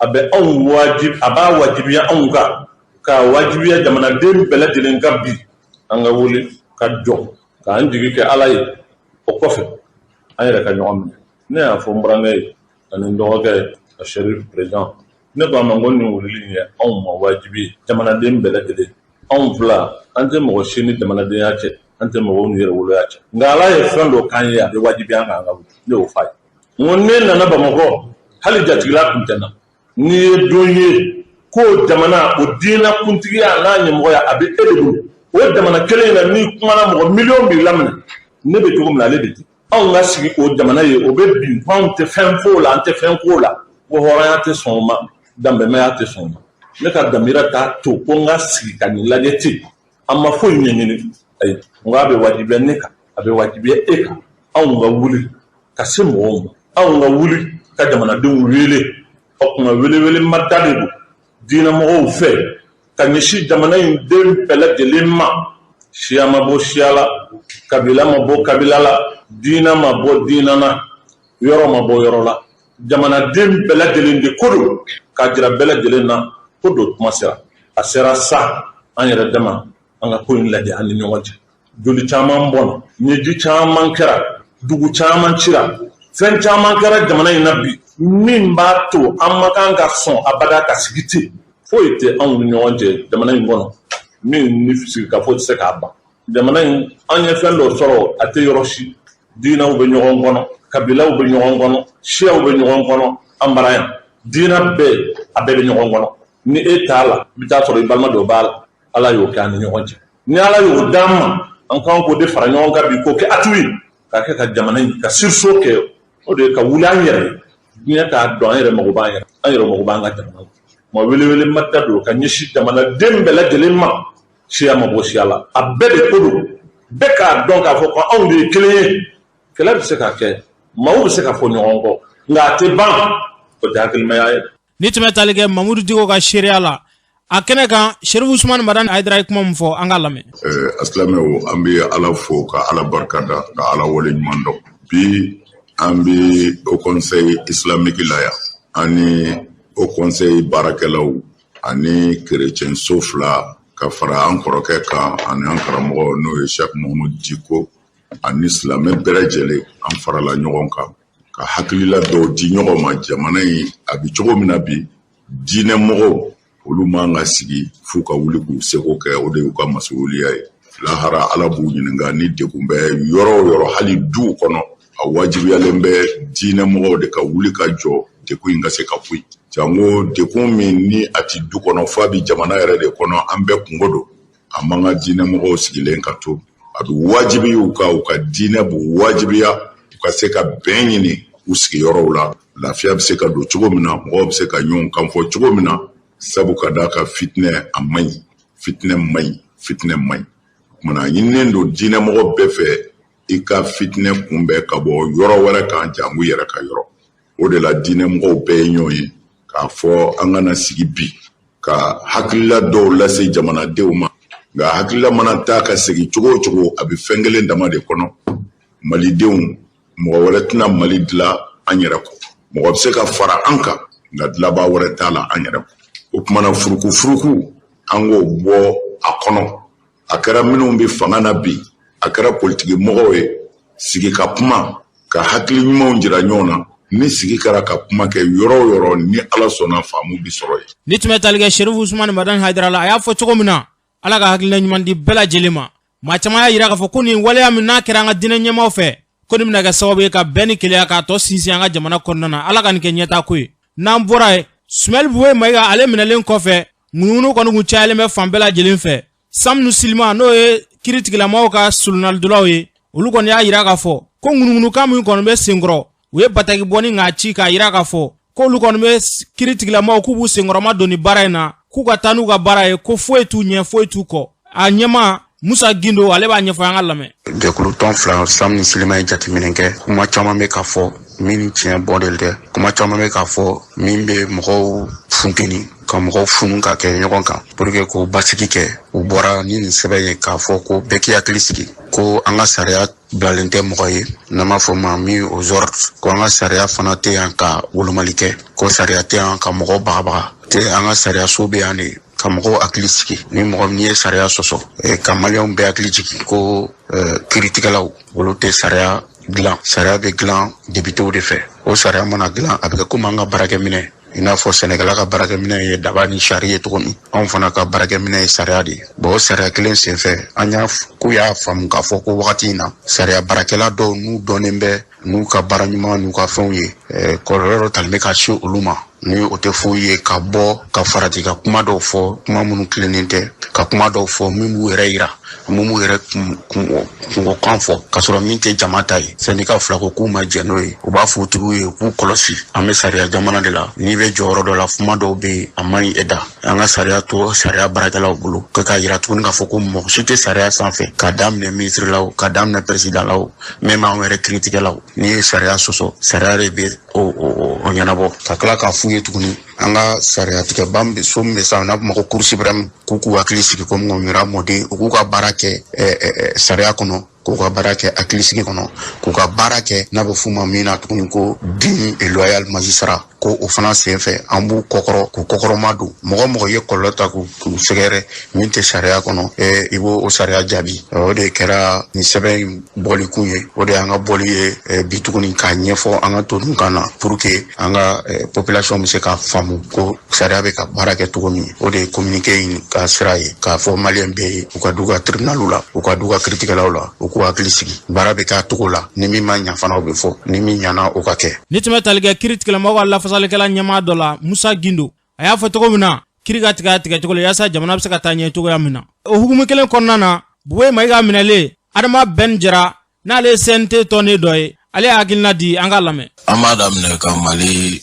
a bɛ anw wajib, a b'a wajibiya anw kan, k'a wajibiya jamanaden bɛɛ lajɛlen kan bi, an ka wuli ka jɔ k'an jigi kɛ Ala ye. O kɔfɛ, an yɛrɛ ka ɲɔgɔn minɛ. Ne y'a fɔ n burankɛ ye ani n dɔgɔkɛ ye, a Chérif président, ne ko a ma ko nin wulili in ye anw ma wajibi ye, jamanaden bɛɛ lajɛlen. Anw fila, an tɛ mɔgɔ si ni jamanadenya cɛ, an tɛ mɔgɔw ni yɛrɛwoloya cɛ, nka Ala ye fɛn dɔ k'an ye, a bɛ wajibiya an kan an ka wuli. Ne y'o f'a ye, n ko ne nana Bamakɔ, hali jatigila tun tɛ n na. N'i ye don ye ko jamana o diinɛ kuntigiya n'a ɲɛmɔgɔya a bɛ e de bolo, o jamana kelen in na, n'i kumana mɔgɔ miliyɔn b'i laminɛ. Ne bɛ cogo min na, ale bɛ ten. Anw ka sigi o jamana ye, o bɛ bin ko anw tɛ fɛn f'o la, an tɛ fɛn k'o la, ko hɔrɔnya tɛ sɔn o ma, danbɛmaya tɛ sɔn o ma. Ne ka damira t'a to ko n ka sigi ka nin lajɛ ten, an ma foyi ɲɛɲini. Ayi, n ko a bɛ wajibiya ne kan, a bɛ wajibiya e kan, anw ka wuli ka se mɔgɔw ma, anw ka wuli ka jamanadenw wele. O tuma welewele ma da de don diinɛmɔgɔw fɛ ka ɲɛsin jamana in den bɛɛ lajɛlen ma. Siya ma bɔ siya la, kabila ma bɔ kabila la, diinɛ ma bɔ diinɛ na, yɔrɔ ma bɔ yɔrɔ la, jamanaden bɛɛ lajɛlen de ko don, k'a jira bɛɛ lajɛlen na ko don kuma sera. A sera sa, an yɛrɛ dama an ka ko in lajɛ an ni ɲɔgɔn cɛ. Joli caman bɔnna, ɲɛji caman kɛra, dugu caman cira, fɛn caman kɛra jamana in na bi min b'a to an ma kan ka sɔn abada ka sigi ten. Foyi tɛ anw ni ɲɔgɔn cɛ jamana in kɔnɔ min ni sigikafo tɛ se k'a ban. Jamana in, an ye fɛn dɔ sɔrɔ, a tɛ yɔrɔ si. Diinɛw bɛ ɲɔgɔn kɔnɔ, kabilaw bɛ ɲɔgɔn kɔnɔ, siyaw bɛ ɲɔgɔn kɔnɔ. An bara yan, diinɛ bɛɛ, a bɛɛ bɛ ɲɔgɔn kɔnɔ. Ni e t'a la, i bɛ taa sɔrɔ i balima dɔ b'a la. Ala y'o kɛ an ni ɲɔgɔn cɛ. Ni Ala y'o d'an ma, an kan k'o de fara ɲɔgɔn kan bi, k'o kɛ atu ye, k'a kɛ ka jamana in ka sursaut kɛ. O de ye ka wuli an yɛrɛ ye, diɲɛ k'a dɔn an yɛrɛ mago b'an yɛrɛ, an yɛrɛ mago b'an ka jamana la. Ma welewele ma da don ka ɲɛsin jamanaden bɛɛ lajɛlen ma, siya ma bɔ siya la, a bɛɛ de ko don. Bɛɛ k'a dɔn k'a fɔ ko anw de ye kelen ye. Kɛlɛ bɛ se ka kɛ, maaw bɛ se ka fɔ ɲɔgɔn kɔ, nka a tɛ ban. O tɛ hakilimaya ye. Ni tun bɛ tali kɛ Mamudu Dicko ka seereya la a kɛnɛ kan, Chérif Ousmane Madani Haidara ye kuma min fɔ, an k'a lamɛn. Asilamɛw, an bɛ Ala fo, ka Ala barika da, ka Ala wale ɲuman dɔn. Bi an bɛ Haut Conseil islamique la yan, ani Haut Conseil baarakɛlaw ani kerecɛn so fila, ka fara an kɔrɔkɛ kan ani an karamɔgɔ, n'o ye Cheikh Mahamudu Dicko, ani silamɛ bɛɛ lajɛlen. An farala ɲɔgɔn kan ka hakilila dɔw di ɲɔgɔn ma jamana in a bɛ cogo min na bi. Diinɛ mɔgɔw, olu man ka sigi f'u ka wuli k'u seko kɛ. O de y'u ka masuwuliya ye. Lahara, Ala b'u ɲininka. Ni degun bɛ yɔrɔ o yɔrɔ, hali duw kɔnɔ, a wajibiyalen bɛ diinɛ mɔgɔw de ka wuli ka jɔ degun in ka se ka bɔ yen. Jango degun min ni a ti du kɔnɔ, f'a bi jamana yɛrɛ de kɔnɔ, an bɛɛ kungo don, a man ka diinɛ mɔgɔw sigilen ka to. A bɛ wajibi u ka, u ka diinɛ b'u wajibiya u ka se ka bɛn ɲini u sigiyɔrɔw la, lafiya bɛ se ka don cogo min na, mɔgɔw bɛ se ka ɲɔgɔn kan fɔ cogo min na. Sabu ka d'a kan, fitinɛ a man ɲi, fitinɛ man ɲi, fitinɛ man ɲi. Kumana, a ɲininen don diinɛmɔgɔ bɛɛ fɛ, i ka fitinɛ kunbɛn ka bɔ yɔrɔ wɛrɛ kan, jango yɛrɛ ka yɔrɔ. O de la, diinɛmɔgɔw bɛɛ ye ɲɔgɔn ye k'a fɔ an kana sigi bi ka hakilila dɔw lase jamanadenw ma. Nka hakilila mana taa ka segin cogo o cogo, a bɛ fɛn kelen dama de kɔnɔ: malidenw, mɔgɔ wɛrɛ tɛna Mali dilan an yɛrɛ kɔ. Mɔgɔ bɛ se ka fara an kan, nka dilabaa wɛrɛ t'a la an yɛrɛ kɔ. O kumana, furuku furuku, an k'o bɔ a kɔnɔ. A kɛra minnu bɛ fanga na bi, a kɛra politiki mɔgɔw ye, sigi ka kuma, ka hakili ɲumanw jira ɲɔgɔn na. Ni sigi kɛra ka kuma kɛ yɔrɔ o yɔrɔ, ni Ala sɔnna, faamu bi sɔrɔ yen. Ni tun bɛ tali kɛ Serifu Usumani Madani Hayidara la, a y'a fɔ cogo min na, Ala ka hakilina ɲuman di bɛɛ lajɛlen ma. Maa caman y'a jira k'a fɔ ko nin waleya min n'a kɛra an ka diinɛ ɲɛmaaw fɛ, ko nin bɛna kɛ sababu ye ka bɛn ni kelenya k'a tɔ sinsin an ka jamana kɔnɔna na. Ala ka nin kɛ ɲɛtaa ko ye. N'an bɔra yen, Sumɛli Buwe Mayiga, ale minɛlen kɔfɛ, ŋunuŋunu kɔni kun cayalen bɛ fan bɛɛ lajɛlen fɛ. Samnu Silima, n'o ye kiiritigilamaw ka solonalidolaw ye, olu kɔni y'a jira k'a fɔ ko ŋunuŋunukan min kɔni bɛ senkɔrɔ, u ye bataki bɔ ni k'a ci k'a jira k'a fɔ k'olu kɔni bɛ kiiritigilamaw k'u b'u senkɔrɔma don nin baara in na, k'u ka taa n'u ka baara ye, ko foyi t'u ɲɛ, foyi t'u kɔ. A ɲɛmaa Musa Gindo, ale b'a ɲɛfɔ, an ka lamɛn. Jɛkulu tɔn fila, Sam ni Silima, ye jateminɛ kɛ. Kuma caman bɛ ka fɔ min ni tiɲɛ bɔ de tɛ. Kuma caman bɛ ka fɔ min bɛ mɔgɔw funteni, ka mɔgɔw funu ka kɛ ɲɔgɔn kan, pour que k'o basigi kɛ. U bɔra ni nin sɛbɛn ye k'a fɔ ko bɛɛ k'i hakili sigi, ko an ka sariya bilalen tɛ mɔgɔ ye, n'an b'a fɔ ma min aux ordres, ko an ka sariya fana tɛ yan ka wolomali kɛ, ko sariya tɛ yan ka mɔgɔw bagabaga tɛ. An ka sariya so bɛ yan de ka mɔgɔw hakili sigi. Ni mɔgɔ min ye sariya sɔsɔ, ka Maliyɛnw bɛɛ hakili jigin ko kiiritigɛlaw, olu tɛ sariya dilan. Sariya bɛ dilan depitew de fɛ. O sariya mana dilan, a bɛ kɛ komi an ka baarakɛminɛ, i n'a fɔ sɛnɛkɛla ka baarakɛminɛ ye daba ni sari ye cogo min, anw fana ka baarakɛminɛ ye sariya de ye. Bon, o sariya kelen senfɛ, an y'a k'u y'a faamu k'a fɔ ko wagati in na, sariya baarakɛla dɔw n'u dɔnnen bɛ n'u ka baara ɲuman n'u ka fɛnw ye, kɔlɔlɔ dɔ talen bɛ ka se olu ma, ni o tɛ foyi ye ka bɔ ka farati ka kuma dɔw fɔ, kuma minnu tilennen tɛ, ka kuma dɔw fɔ min b'u yɛrɛ yira, mun b'u yɛrɛ kungo kan fɔ, k'a sɔrɔ min tɛ jama ta ye. Sɛndika fila ko k'u ma jɛn n'o ye. U b'a fɔ tigiw ye k'u kɔlɔsi. An bɛ sariya jamana de la. N'i bɛ jɔyɔrɔ dɔ la, kuma dɔw bɛ yen, a man ɲi e da. An ka sariya to sariya baarakɛlaw bolo ka k'a yira tuguni k'a fɔ ko mɔgɔ si tɛ sariya sanfɛ, k'a daminɛ minisiri la o, k'a daminɛ président la o, même anw yɛrɛ kiiritigɛlaw. N'i ye sariya sɔsɔ, sariya de bɛ o ɲɛnabɔ. Ka tila k'a f'u ye tuguni, an ka sariya tigɛba min bɛ so min bɛ sa, n'a fɔ ma ko Cour suprême, k'u k'u hakili sigi, ko ŋɔŋira mɔden, u k'u ka baara kɛ sariya kɔnɔ, k'u ka baara kɛ hakilisigi kɔnɔ, k'u ka baara kɛ n'a bɛ f'u ma min na tuguni ko digne et loyal magistrat, ko o fana senfɛ, an b'u kɔkɔrɔ, k'u kɔkɔrɔma don. Mɔgɔ mɔgɔ ye kɔlɔlɔ ta k'u sɛgɛrɛ min tɛ sariya kɔnɔ, i b'o o sariya jaabi. O de kɛra nin sɛbɛn in bɔli kun ye. O de y'an ka bɔli ye bi tuguni, k'a ɲɛfɔ an ka tonu kan na, pour que an ka population bɛ se k'a faamu ko sariya bɛ ka baara kɛ cogo min. O de ye communiqué in ka sira ye, k'a fɔ Maliyɛn bɛɛ ye, u ka d'u ka tribunal la, u ka d'u ka kiiritigɛlaw la, u k'u hakili sigi, baara bɛ k'a cogo la. Ni min ma ɲa fana, o bɛ fɔ. Ni min ɲana, o ka kɛ. Ni tun bɛ tali kɛ kiiritigɛlamɔgɔw ka lafasalikɛla ɲɛmaa dɔ la, Musa Gindo, a y'a fɔ cogo min na, kiiri ka tigɛ a tigɛcogo la yaasa jamana bɛ se ka taa ɲɛ cogoya min na. O hukumu kelen kɔnɔna na, Buwe Mayiga minɛlen, Adama Bɛn Jara, n'ale ye CNT tɔnden dɔ ye, ale ye hakilina di, an k'a lamɛn. An b'a daminɛ ka Mali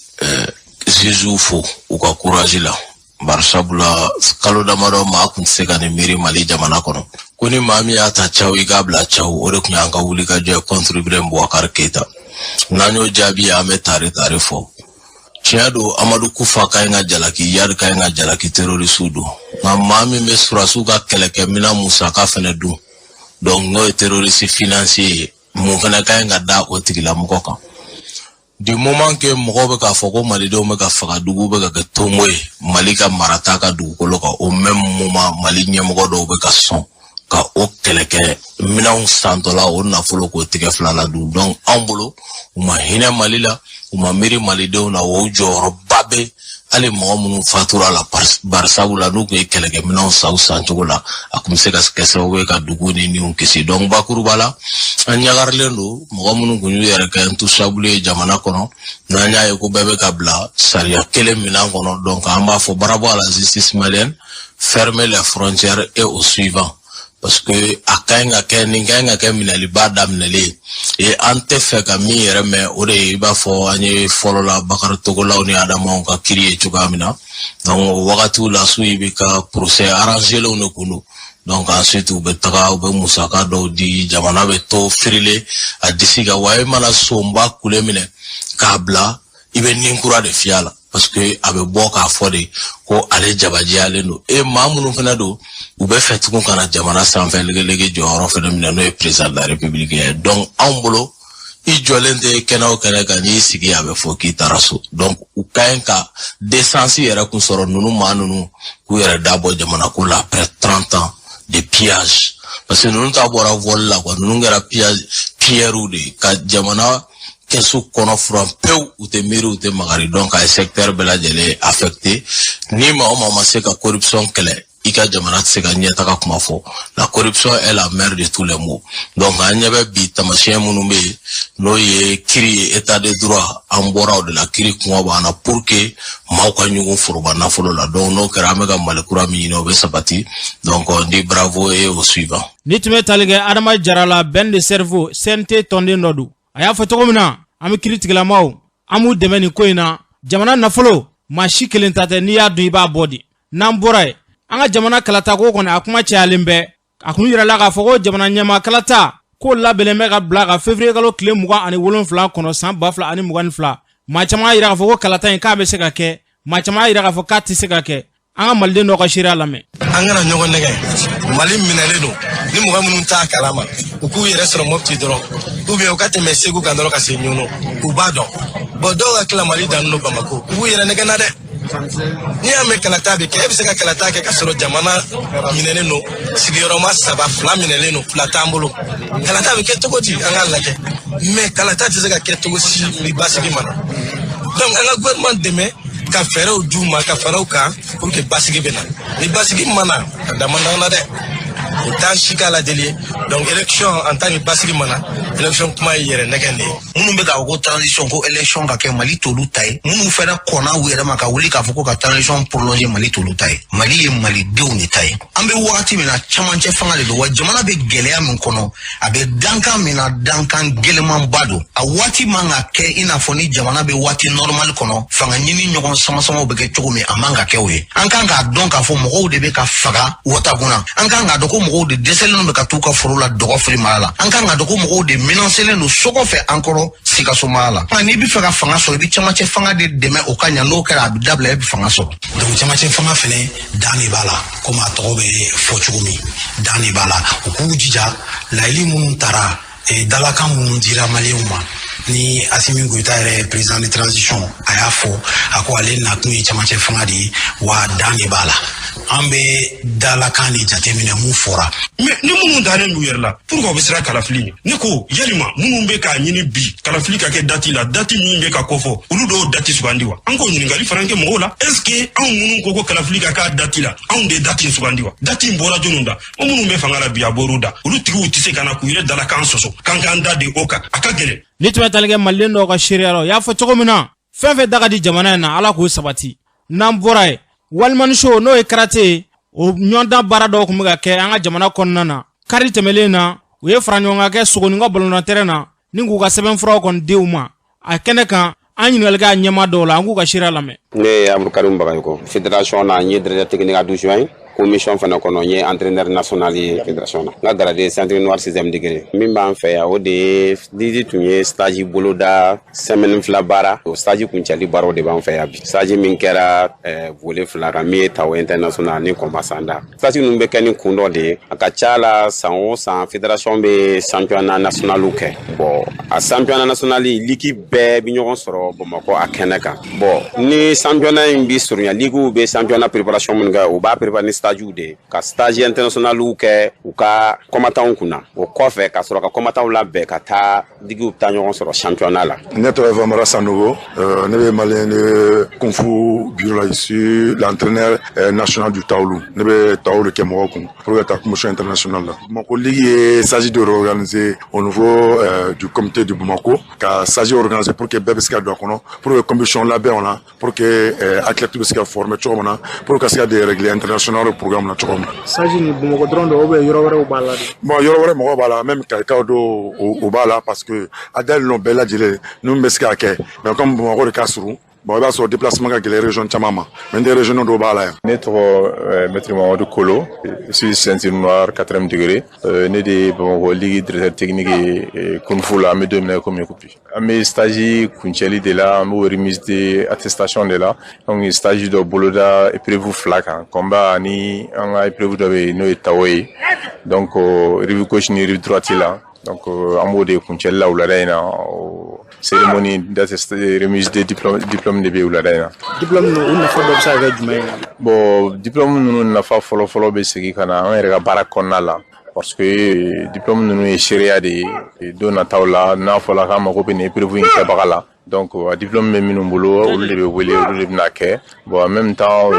jugew fo u ka courage la, bari sabula kalo damadɔ, maa kun tɛ se ka nin miiri Mali jamana kɔnɔ, ko ni maa min y'a ta caw, i k'a bila caw. O de tun y'an ka wuli ka jɔ ye contre Ibrahim Boubacar Keita. N'an y'o jaabi, an bɛ tare tare fɔ. Tiɲɛ don, Amadu Kufa ka ɲi ka jalaki, Iyad ka ɲi ka jalaki, terroristew don. Nka maa min bɛ surasiw ka kɛlɛkɛminɛn musaka fɛnɛ dun, donc n'o ye terroriste financier ye, mun fɛnɛ ka ɲi ka da o tigilamɔgɔ kan? Du moment que mɔgɔw bɛ k'a fɔ ko malidenw bɛ ka faga, dugu bɛ ka kɛ tongo ye, Mali ka mara t'a ka dugukolo kan, au même moment, Mali ɲɛmɔgɔ dɔw bɛ ka sɔn. Ka o kɛlɛkɛ minɛnw santɔla o nafolo k'o tigɛ fila la dun. Donc anw bolo, u ma hinɛ Mali la, u ma miiri malidenw na. O jɔyɔrɔba bɛ hali mɔgɔ minnu fatura la, barisabu la n'u tun ye kɛlɛkɛminɛnw san u san cogo la, a tun bɛ se ka kɛ sababu ye ka dugu ni niw kisi. Donc bakuruba la, an ɲagarilen don. Mɔgɔ minnu tun y'u yɛrɛ kɛ intouchable ye jamana kɔnɔ, n'an y'a ye ko bɛɛ bɛ ka bila sariya kelen minɛn kɔnɔ, donc an b'a fɔ bravo à la justice malienne, fermer les frontières et au suivant, parce que a ka ɲi ka kɛ nin ka ɲi ka kɛ minɛliba daminɛlen ye. An tɛ fɛ ka min yɛrɛ mɛn, o de ye i b'a fɔ an ye fɔlɔ la Bakari Togolaw ni Adamaw ka kiri ye cogoya min na. Donc o wagatiw la, su i bɛ ka procès arrangélenw de kun don. Donc ensuite u bɛ taga, u bɛ musaka dɔw di, jamana bɛ to firile a disi kan. Wa e mana sonba kule minɛ k'a bila, i bɛ nin kura de fiyɛ a la, parce que a bɛ bɔ k'a fɔ de ko ale jabajɛyalen don. E maa minnu fana don, u bɛ fɛ tugun ka na jamana sanfɛ legelege jɔyɔrɔ fana minɛ, n'o ye président de la République ye. Donc anw bolo, i jɔlen tɛ kɛnɛ o kɛnɛ kan, n'i sigi a bɛ fɔ k'i taara so. Donc u ka ɲi ka décence yɛrɛ kun sɔrɔ ninnu maa ninnu k'u yɛrɛ dabɔ jamana ko la après 30 ans de pillage, parce que ninnu ta bɔra vol la quoi. Ninnu kɛra pillage pilleurs de ye ka jamana kɛsu kɔnɔ furan pewu. U tɛ miiri, u tɛ magari. Donc a ye secteur bɛɛ lajɛlen affecté. Ni maa o maa ma se ka corruption kɛlɛ, i ka jamana tɛ se ka ɲɛtaga kuma fɔ. La corruption est la mère de tous les maux. Donc an ɲɛ bɛ bi tamasiyɛn minnu bɛ yen, n'o ye kiri ye, état de droit, an bɔra o de la. Kiri kuma b'an na pour que maaw ka ɲugun foroba nafolo la. Donc n'o kɛra, an bɛ ka Mali kura min ɲini, o bɛ sabati. Donc on dit bravo et au suivant. Ni tun bɛ tali kɛ Adama Jara la, Bɛn de Cerveau CNT tɔnden dɔ don. A y'a fɔ cogo min na, an bɛ kiri tigilamaw, an b'u dɛmɛ nin ko in na. Jamana nafolo, maa si kelen ta tɛ. N'i y'a dun, i b'a bɔ de. N'an bɔra yen, an ka jamana kalatako kɔni, a kuma cayalen bɛ. A kun yirala k'a fɔ ko jamana ɲɛmaa kalata k'o labɛnnen bɛ ka bila ka février kalo tile 27 kɔnɔ san 2022. Maa caman y'a yira k'a fɔ ko kalata in k'a bɛ se ka kɛ, maa caman y'a yira k'a fɔ k'a tɛ se ka kɛ. An ka maliden dɔ ka seereya lamɛn. An kana ɲɔgɔn nɛgɛ. Mali minɛlen don. Ni mɔgɔ minnu t'a kalama, u k'u yɛrɛ sɔrɔ Mɔpti dɔrɔn, ou bien u ka tɛmɛ Segu kan dɔrɔn ka se Ɲɔnɔ, u b'a dɔn. Bon, dɔw ka tila Mali dannen don Bamako, u b'u yɛrɛ nɛgɛ na dɛ. N'i y'a mɛn kalata bɛ kɛ, e bɛ se ka kalata kɛ ka sɔrɔ jamana minɛnen don, sigiyɔrɔma saba, fila minɛlen don, fila t'an bolo. Kalata bɛ kɛ cogo di? An k'a lajɛ. Mais kalata tɛ se ka kɛ cogo si ni basigi ma na. Donc an ka gouvernement dɛmɛ ka fɛɛrɛw d'u ma ka fara u kan pour que basigi bɛ na. Ni basigi ma na, a dama na dɛ, o t'an si k'a lajɛli ye. Donc élection, en tant que basigi ma na, élection kuma ye yɛrɛ nɛgɛn de ye. Minnu bɛ k'a fɔ ko transition, ko élection ka kɛ, Mali t'olu ta ye. Minnu fɛnɛ kɔnna u yɛrɛ ma ka wuli k'a fɔ ko ka transition prolonger, Mali t'olu ta ye. Mali ye malidenw de ta ye. An bɛ wagati min na, camancɛ fanga de don wa. Jamana bɛ gɛlɛya min kɔnɔ, a bɛ dankan min na, dankan gɛlɛmanba don. A waati man ka kɛ i n'a fɔ ni jamana bɛ waati normal kɔnɔ, fanga ɲini ɲɔgɔn samasamaw bɛ kɛ cogo min, a man ka kɛ o ye. An kan k'a dɔn k'a fɔ mɔgɔw de bɛ ka faga Watakunna. An kan k'a dɔn ko mɔgɔw de dɛsɛlen don ka t'u ka foro la Dɔgɔfili mara la. An kan k'a dɔn ko mɔgɔw de menacelen don so kɔfɛ an kɔrɔ Sikaso mara la. Nka n'i bɛ fɛ ka fanga sɔrɔ, i bɛ camancɛ fanga de dɛmɛ, o ka ɲa. N'o kɛra, a bɛ dabila, e bɛ fanga sɔrɔ. Donc camancɛ fanga fɛnɛ, dan de b'a la, komi a tɔgɔ bɛ fɔ cogo min, dan de b'a la. U k'u jija, layili minnu tara, dalakan minnu dira maliyɛnw ma, ni Asimi Goyita yɛrɛ, président de transition, a y'a fɔ, a ko ale nakun ye camancɛ fanga de ye wa, dan de b'a la. An bɛ dalakan de jateminɛ mun fɔra. Mais ni minnu dalen d'u yɛrɛ la, pourquoi u bɛ siran kalafili ɲɛ? Ne ko yalima minnu bɛ k'a ɲini bi kalafili ka kɛ date la, date min bɛ ka kɔfɔ, olu dɔw date sugandi wa? An k'o ɲininkali fana kɛ mɔgɔw la. Est ce que anw minnu ko ko kalafili ka k'a date la, anw de ye date in sugandi wa? Date in bɔra jɔnw da? O minnu bɛ fanga la bi, a bɔr'u da. Olu tigiw tɛ se ka na k'u yɛrɛ dalakan sɔsɔ k'an k'an da de o kan, a ka gɛlɛn. Ni tun bɛ tali kɛ maliden dɔw ka seereya la, u y'a fɔ cogo min na, fɛn fɛn da ka di jamana in na, Ala k'o sabati. N'an bɔra yen, walimani so, n'o ye karate ye, o ɲɔgɔndan baara dɔw tun bɛ ka kɛ an ka jamana kɔnɔna na. Kari tɛmɛlen na, u ye fara ɲɔgɔn kan kɛ Sogonikɔ balontan na ni k'u ka sɛbɛnfuraw kɔni di u ma. A kɛnɛ kan, an ɲininkali kɛ a ɲɛmaa dɔw la, an k'u ka seereya lamɛn. Ne ye Abukarimu Bagayoko, fédération na, n ye directeur technique adjoint ye. Commission fana kɔnɔ, n ye entraîneur national ye fédération na. N ka grade ye ceinture noire sixième degré. Min b'an fɛ yan, o de ye didi tun ye stage boloda, semaine 2 baara. O stage kuncɛli baaraw de b'an fɛ yan bi. Stage min kɛra volet fila kan, min ye Tao international ni combat sanda. Stage ninnu bɛ kɛ ni kun dɔ de ye. A ka ca la, san o san, fédération bɛ championnat national kɛ. Bon, a championnat national, ligue bɛɛ bɛ ɲɔgɔn sɔrɔ Bamakɔ a kɛnɛ kan. Bon, ni championnat in bi surunya, ligue bɛ championnat préparation minnu kɛ, u b'a préparer ni stage stagew de ye, ka stage internationaliw kɛ u ka combattantw kunna. O kɔfɛ, ka sɔrɔ ka combattantw labɛn ka taa liguew taa ɲɔgɔn sɔrɔ championnat la. Ne tɔgɔ ye Famara Sanogo, ne bɛ Malien de Kung Fu bureau la, je suis l'entraîneur national du Taolu. Ne bɛ Taolu kɛ mɔgɔw kun pour que taa compétition internationale la. Bamako Ligue ye stage dɔ organiser au niveau du comité de Bamako, ka stage organiser pour que bɛɛ bɛ se ka don a kɔnɔ, pour que compétition labɛn na, pour que athlète bɛ se ka former cogo min na, pour que ka se ka des règles internationales programme na cogo min na. Stage ni Bamakɔ dɔrɔn don ou bien yɔrɔ wɛrɛw b'a la de? Bon, yɔrɔ wɛrɛ mɔgɔw b'a la, même Kayikaw dɔw o b'a la, parce que a dayɛlɛ bɛɛ lajɛlen ninnu bɛ se k'a kɛ, mais comme Bamakɔ de ka surun, bon, i b'a sɔrɔ déplacement ka gɛlɛn région caman ma, mais n tɛ région dɔw b'a la yan. Ne tɔgɔ maître Mamadou Kolo, je suis ceinture noire quatrième degré. Ne de ye Bamakɔ Ligue directeur technique ye Kung Fu la. An bɛ don min na komi bi, an bɛ stage kuncɛli de la, an b'o remise de attestation de la. Donc stage dɔ boloda épreuve fila kan, combat ani an ka épreuve dɔ bɛ yen n'o ye Tao ye, donc rive gauche ni rive droite la. Donc an b'o de kuncɛli la wulada in na. Cérémonie de remise de diplôme de bɛ wulada in na. Diplôme ninnu, u nafa dɔ bɛ se ka kɛ jumɛn ye? Bon, diplôme ninnu nafa fɔlɔ-fɔlɔ bɛ segin ka na an yɛrɛ ka baara kɔnɔna la, parce que diplôme ninnu ye seereya de ye don nataw la. N'a fɔra k'an mago bɛ nin épreuve in kɛbaga la, donc a diplôme bɛ minnu bolo, olu de bɛ wele, olu de bɛna kɛ. Bon, en même temps,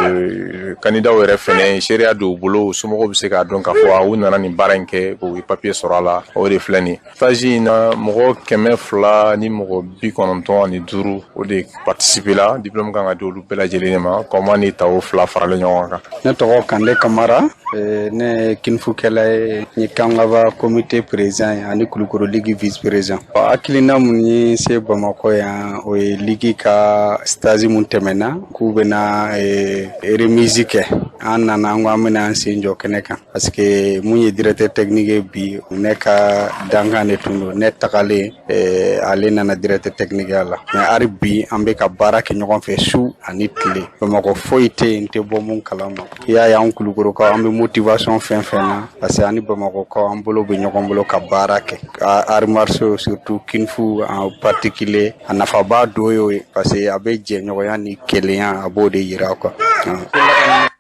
candidat yɛrɛ fɛnɛ, seereya don u bolo, somɔgɔw bɛ se k'a dɔn k'a fɔ u nana nin baara in kɛ, k'u ye papier sɔrɔ a la. O de filɛ nin ye. Stage in na, mɔgɔ 295, o de participer la. Diplôme kan ka di olu bɛɛ lajɛlen de ma, combat ni Tao fila faralen ɲɔgɔn kan. Ne tɔgɔ Kande Kamara, ne ye kinfukɛla ye, n ye Kangaba comité président ye ani Kulukoro ligue vice président. Hakilina mun ye se Bamakɔ yan, o ye ligue ka stage mun tɛmɛna, k'u bɛna remise kɛ. An nana, an ko an bɛna an sen jɔ kɛnɛ kan, parce que mun ye directeur technique ye bi, ne ka dankan de tun don. Ne tagalen, ale nana directeur technique ya la, mais hali bi an bɛ ka baara kɛ ɲɔgɔn fɛ su ani tile. Bamakɔ foyi tɛ yen n tɛ bɔ mun kalama. I y'a ye, an Kulukorokaw, an bɛ motivation fɛn fɛn na, parce que ani Bamakɔkaw, an bolo bɛ ɲɔgɔn bolo ka baara kɛ. Arts martiaux, surtout kung fu en particulier, a nafaba dɔ y'o ye, parce que a bɛ jɛɲɔgɔnya ni kelenya, a b'o de yira quoi.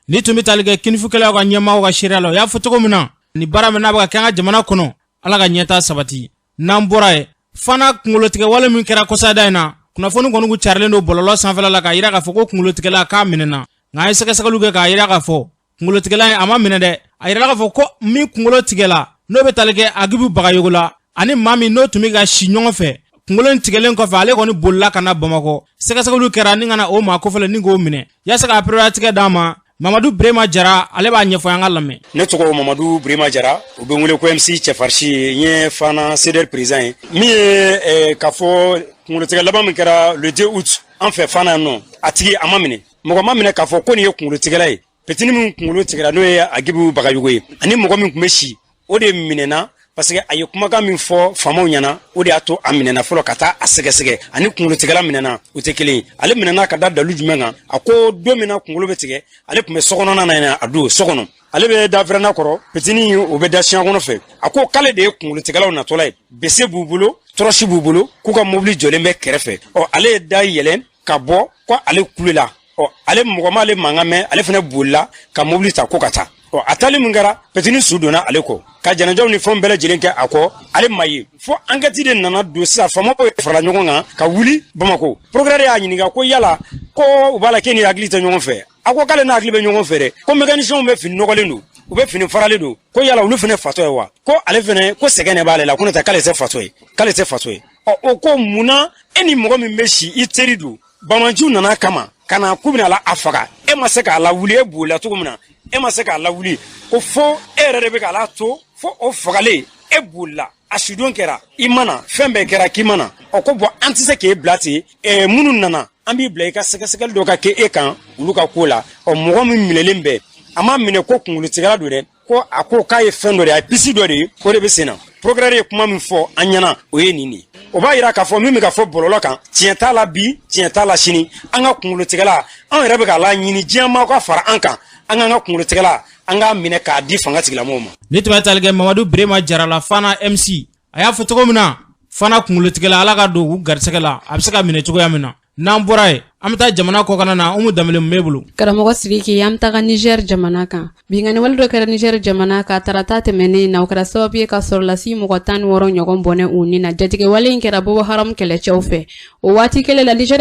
Ni tun bɛ tali kɛ kinifukɛlaw ka ɲɛmaaw ka seereya la, o y'a fɔ cogo min na, ni baara min n'a bɛ ka kɛ an ka jamana kɔnɔ, Ala ka ɲɛta sabati. N'an bɔra yen fana, kunkolotigɛ wale min kɛra kɔsada in na, kunnafoni kɔni kun carilen don bɔlɔlɔ sanfɛla la k'a yira k'a fɔ ko kunkolotigɛla k'a minɛna. Nka an ye sɛgɛsɛgɛliw kɛ k'a yira k'a fɔ kunkolotigɛla in a ma minɛ dɛ. A yirala k'a fɔ ko min kunkolo tigɛla, n'o bɛ tali kɛ Agibu Bagayogo la, ani maa min n'o tun bɛ ka si ɲɔgɔn fɛ, kunkolo in tigɛlen kɔfɛ, ale kɔni bolila ka na Bamakɔ. Sɛgɛsɛgɛliw kɛra ni ka na o maa kofɔlen ni k'o minɛ yaasa k'a pereperelatigɛ d'a ma. Mamadu Birema Jara, ale b'a ɲɛfɔ, an ka lamɛn. Ne tɔgɔ Mamadu Birema Jara, u bɛ n wele ko MC Cɛfarisi ye. N ye Fana CDR président ye. Min ye k'a fɔ kunkolotigɛ laban min kɛra le 2 août an fɛ Fana yan nɔ, a tigi a ma minɛ, mɔgɔ ma minɛ k'a fɔ ko nin ye kunkolotigɛla ye. Petini min kunkolo tigɛra, n'o ye Agibu Bagayogo ye, ani mɔgɔ min tun bɛ si, o de minɛna, parce que a ye kumakan min fɔ faamaw ɲɛna, o de y'a to a minɛna fɔlɔ ka taa a sɛgɛsɛgɛ. Ani kunkolotigɛla minɛna, o tɛ kelen ye. Ale minɛna ka da dalu jumɛn kan? A ko don min na kunkolo bɛ tigɛ, ale tun bɛ sokɔnɔna na yen. A don so kɔnɔ, ale bɛ da véranda kɔrɔ, petini o bɛ da siɲɛ kɔnɔ fɛ. A ko k'ale de ye kunkolotigɛlaw natɔla ye, bese b'u bolo, tɔrɔsi b'u bolo, k'u ka mobili jɔlen bɛ kɛrɛfɛ. Ɔ, ale ye da yɛlɛn ka bɔ ko ale kulela. Ɔ, ale mɔgɔ m'ale mankan mɛn, ale fana bolila ka mobili ta ko ka taa. Ɔ, a taali min kɛra, petini su donna ale kɔ ka janajaw ni fɛnw bɛɛ lajɛlen kɛ a kɔ, ale ma ye fo enquête de nana don. Sisan faamaw farala ɲɔgɔn kan ka wuli Bamako. Procureur y'a ɲininka ko yala ko u b'a la k'e ni hakili tɛ ɲɔgɔn fɛ? A ko k'ale n'a hakili bɛ ɲɔgɔn fɛ dɛ, ko mécaniciens bɛ fini nɔgɔlen don, u bɛ fini faralen don, ko yala olu fana fatɔ ye wa? Ko ale fana ko sɛgɛn de b'ale la, ko n'o tɛ k'ale tɛ fatɔ ye, k'ale tɛ fatɔ ye. Ɔ, o ko munna e ni mɔgɔ min bɛ si, i teri don, bamanciw nana kama ka na k'u bɛna la a faga, e ma se k'a lawuli? E bolila cogo min na, e ma se k'a lawuli, ko fo e yɛrɛ de bɛ k'a la to fo o fagalen, e bolila, a sudon kɛra i mana, fɛn bɛɛ kɛra k'i mana. Ɔ, ko bɔn, an tɛ se k'e bila ten. Minnu nana, an b'i bila i ka sɛgɛsɛgɛli dɔ ka kɛ e kan olu ka ko la. Ɔ, mɔgɔ min minɛlen bɛ, a ma minɛ ko kunkolotigɛla don dɛ, ko a ko k'a ye fɛn dɔ de ye, a ye piste dɔ de ye, o de bɛ sen na. Procureur ye kuma min fɔ an ɲɛna, o ye nin de ye. O b'a yira k'a fɔ min bɛ ka fɔ bɔlɔlɔ kan, tiɲɛ t'a la bi, tiɲɛ t'a la sini. An ka kunkolotigɛla, anw yɛrɛ bɛ k'a la ɲini diɲɛ maaw ka fara an kan, an k'an ka kunkolotigɛla, an k'a minɛ k'a di fanga tigilamɔgɔw ma. Ni tun bɛ tali kɛ Mamadu Birema Jarala, Fana MC, a y'a fɔ cogo min na, Fana kunkolotigɛla, Ala ka don u garisɛgɛ la, a bɛ se ka minɛ cogoya min na. N'an bɔra yen, An bɛ taa jamana kɔkanna na. Umu Danbele, mun b'e bolo? Karamɔgɔ Sidiki, an bɛ taga Niger jamana kan. Binkanni wale dɔ kɛra Niger jamana kan tarata tɛmɛnen na, o kɛra sababu ye ka sɔrɔlasi mɔgɔ 16 ɲɔgɔn bɔnɛ u ni na. Jatigɛwale in kɛra Boko Haram kɛlɛcɛw fɛ. O waati kelen la, Niger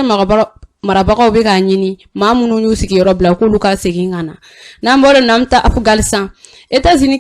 marabagaw bɛ k'a ɲini maa minnu y'u sigiyɔrɔ bila k'olu ka segin ka na. N'an bɔra n'an bɛ taa Afghanistan, États-Unis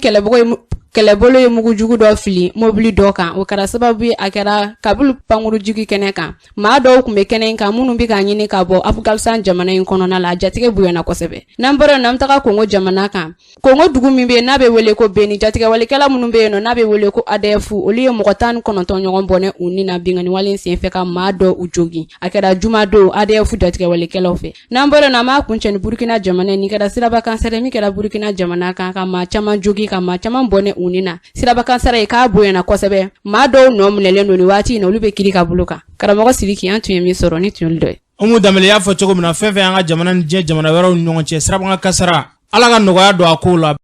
kɛlɛbolo ye mugujugu dɔ fili mobili dɔ kan. O kɛra sababu ye, a kɛra Kabul pankurujigi kɛnɛ kan. Maa dɔw tun bɛ kɛnɛ in kan minnu bɛ k'a ɲini ka bɔ Afghanistan jamana in kɔnɔna la. A jatigɛ bonyana kosɛbɛ. N'an bɔra yen, an bɛ taga Kongo jamana kan. Kongo dugu min bɛ yen n'a bɛ wele ko Beni, jatigɛwalekɛla minnu bɛ yen nɔ n'a bɛ wele ko ADF, olu ye mɔgɔ 19 ɲɔgɔn bɔnɛ u ni na binkanni wale in senfɛ, ka maa dɔ u jogin. A kɛra jumadon ADF jatigɛwalekɛlaw fɛ. N'an bɔra yen, an b'a kuncɛ ni Burukina jamana. Nin kɛra siraba kansara min kɛra Burukina jamana kan, ka maa caman jogin, ka maa caman bɔnɛ u ni na. Siraba kansara ye k'a bonyana kosɛbɛ. Maa dɔw nɔ minɛlen don nin waati in na, olu bɛ kiri ka bolo kan. Karamɔgɔ Sidiki, an tun ye min sɔrɔ ni tun dɔ ye. Umu Danbele y'a fɔ cogo min na, fɛn fɛn y'an ka jamana ni diɲɛ jamana wɛrɛw ni ɲɔgɔn cɛ, sirabakan kasara, Ala ka nɔgɔya don a kow la.